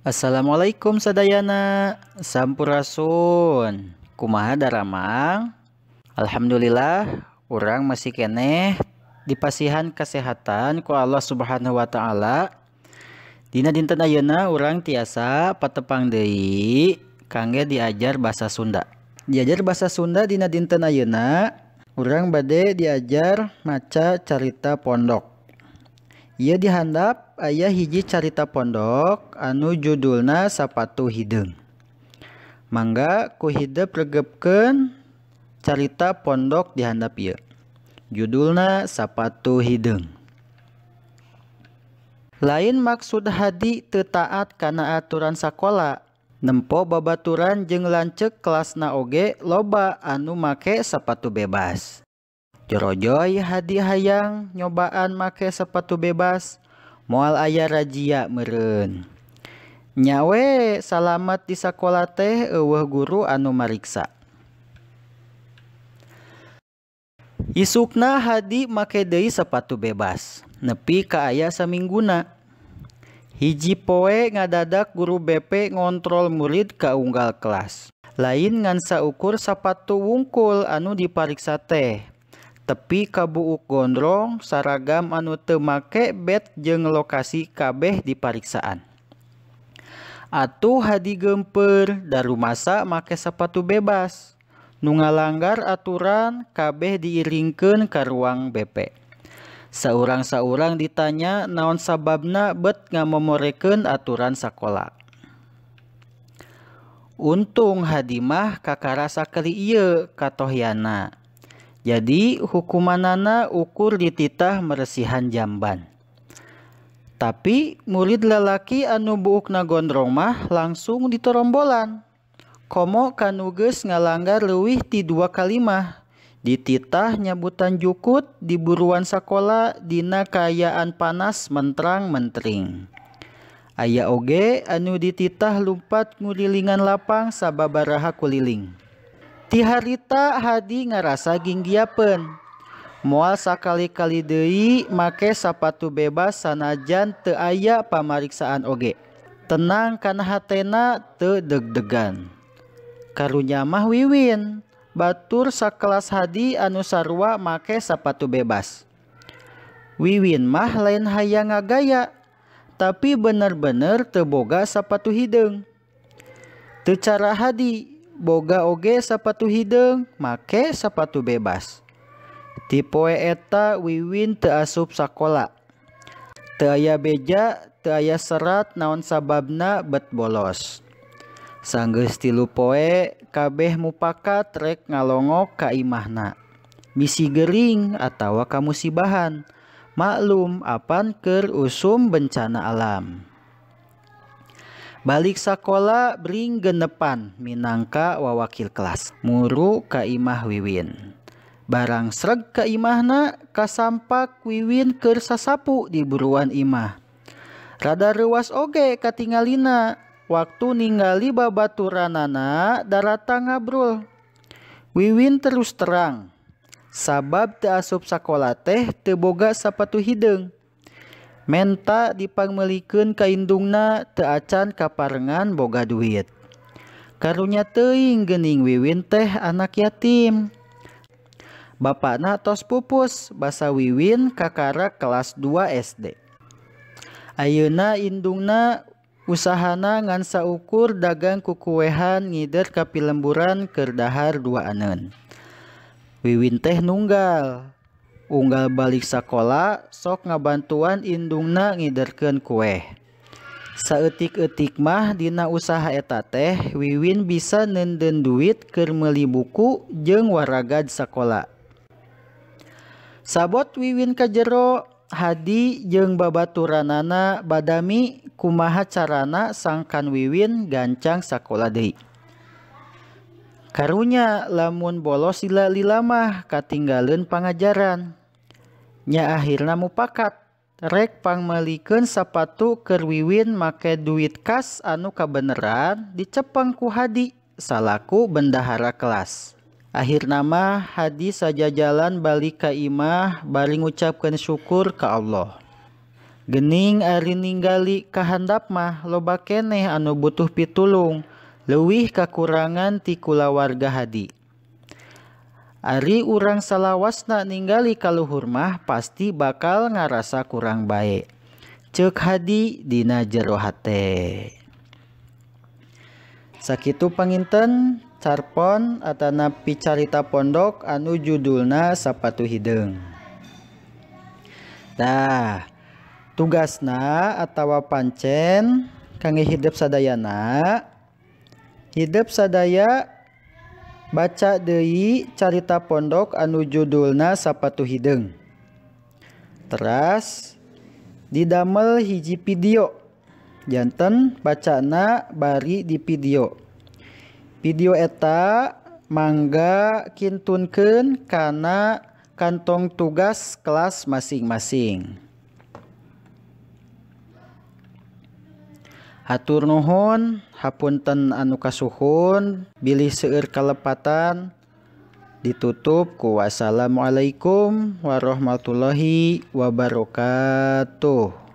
Assalamualaikum sadayana, sampurasun. Kumaha daramang? Alhamdulillah, urang masih keneh dipasihan kesehatan ku Allah Subhanahu wa taala. Dina dinten ayeuna urang tiasa patepang deui kangge diajar bahasa Sunda. Diajar bahasa Sunda dina dinten ayeuna urang bade diajar maca carita pondok. Ieu dihandap aya hiji carita pondok anu judulna Sapatu Hideung. Mangga ku hidep regepkeun carita pondok dihandap ieu. Judulna Sapatu Hideung. Lain maksud Hadi teu taat kana aturan sakola, nempo babaturan jeung lanceuk kelasna oge loba anu make sapatu bebas. Jorojoy Hadi hayang nyobaan make sepatu bebas, moal aya razia meureun. Nya we salamat di sakola teh eueuh guru anu mariksa. Isukna Hadi make deui sepatu bebas, nepi ka aya samingguna. Hiji poe ngadadak guru BP ngontrol murid ka unggal kelas. Lain ngan saukur sapatu wungkul anu dipariksa teh. Tepi kabuuk gondrong, saragam anu teu make bet jeung lokasi kabeh dipariksaan. Atuh Hadi geumpeur darumasa make sapatu bebas. Nu ngalanggar aturan kabeh diiringkeun ka ruang BP. Saurang-saurang ditanya naon sababna bet ngamomorekeun aturan sakola. Untung Hadi mah kakara sakali ieu katohyana. Jadi hukumanana ukur dititah meresihan jamban. Tapi murid lalaki anu buukna gondrong mah langsung ditorombolan. Komo kanu geus ngalanggar leuwih ti 2 kalimah. Dititah nyabutan jukut di buruan sakola dina kaayaan panas mentrang-mentring. Aya oge anu dititah lumpat ngulilingan lapang sababaraha kuliling. Ti harita Hadi ngarasa ginggiapeun. Moal sakali-kali deui make sapatu bebas sanajan teu aya pamariksaan oge. Tenang kana hatena teu deg-degan. Karunya mah Wiwin, batur sakelas Hadi anu sarua make sapatu bebas. Wiwin mah lain hayang ngagaya, tapi bener-bener teu boga sapatu hideung. Teu cara Hadi boga oge sapatu hideung make sapatu bebas. Ti poe eta Wiwin teu asup sakola. Teu aya beja, teu aya serat naon sababna bet bolos. Sanggeus 3 poe kabeh mupakat rek ngalongok ka imahna. Bisi gering atawa kamusibahan, maklum apan keur usum bencana alam. Balik sakola bring genepan minangka wawakil kelas. Muru ka imah Wiwin. Barang sreg ka imahna kasampak Wiwin keur sasapu di buruan imah. Rada reuas oge katingalina. Waktu ningali babaturanana darata ngabrul. Wiwin terus terang. Sabab teu asup sakola teh teu boga sapatu hideung. Menta dipangmeulikeun ka indungna teu acan kaparengan boga duit. Karunya teuing geuning Wiwin teh anak yatim. Bapakna tos pupus basa Wiwin kakara kelas 2 SD. Ayeuna indungna usahana ngan saukur dagang kukuwehan ngider ka pilemburan keur dahar 2 aneun. Wiwin teh nunggal. Unggal balik sakola sok ngabantuan indungna ngiderkeun kueh. Saeutik-eutik mah dina usaha eta teh Wiwin bisa neundeun duit keur meuli buku jeung waragad sakola. Sabot Wiwin ka jero, Hadi jeung babaturanana badami kumaha carana sangkan Wiwin gancang sakola deui. Karunya lamun bolos lila-lila mah katinggaleun pangajaran. Nya akhirna mupakat rek pangmeulikeun sapatu keur Wiwin make duit kas anu kabeneran dicepeng ku Hadi salaku bendahara kelas. Akhirna mah Hadi sajajalan balik ka imah bari ngucapkeun syukur ka Allah. Gening ari ninggali kahandap mah loba keneh anu butuh pitulung leuwih kakurangan ti kulawarga Hadi. Ari urang salawasna ninggali kaluhur mah pasti bakal ngarasa kurang bae. Ceuk Hadi dina jero hate. Sakitu panginten carpon atanapi carita pondok anu judulna Sapatu Hideung. Tah, tugasna atawa pancen kangge hidep sadayana. Hidep sadaya baca deui carita pondok anu judulna Sapatu Hideung. Teras didamel hiji video. Janten bacana bari di video. Video eta mangga kintunkeun kana kantong tugas kelas masing-masing. Hatur nuhun, hapunten anu kasuhun, bilih seueur kalepatan. Ditutup ku wassalamualaikum warahmatullahi wabarakatuh.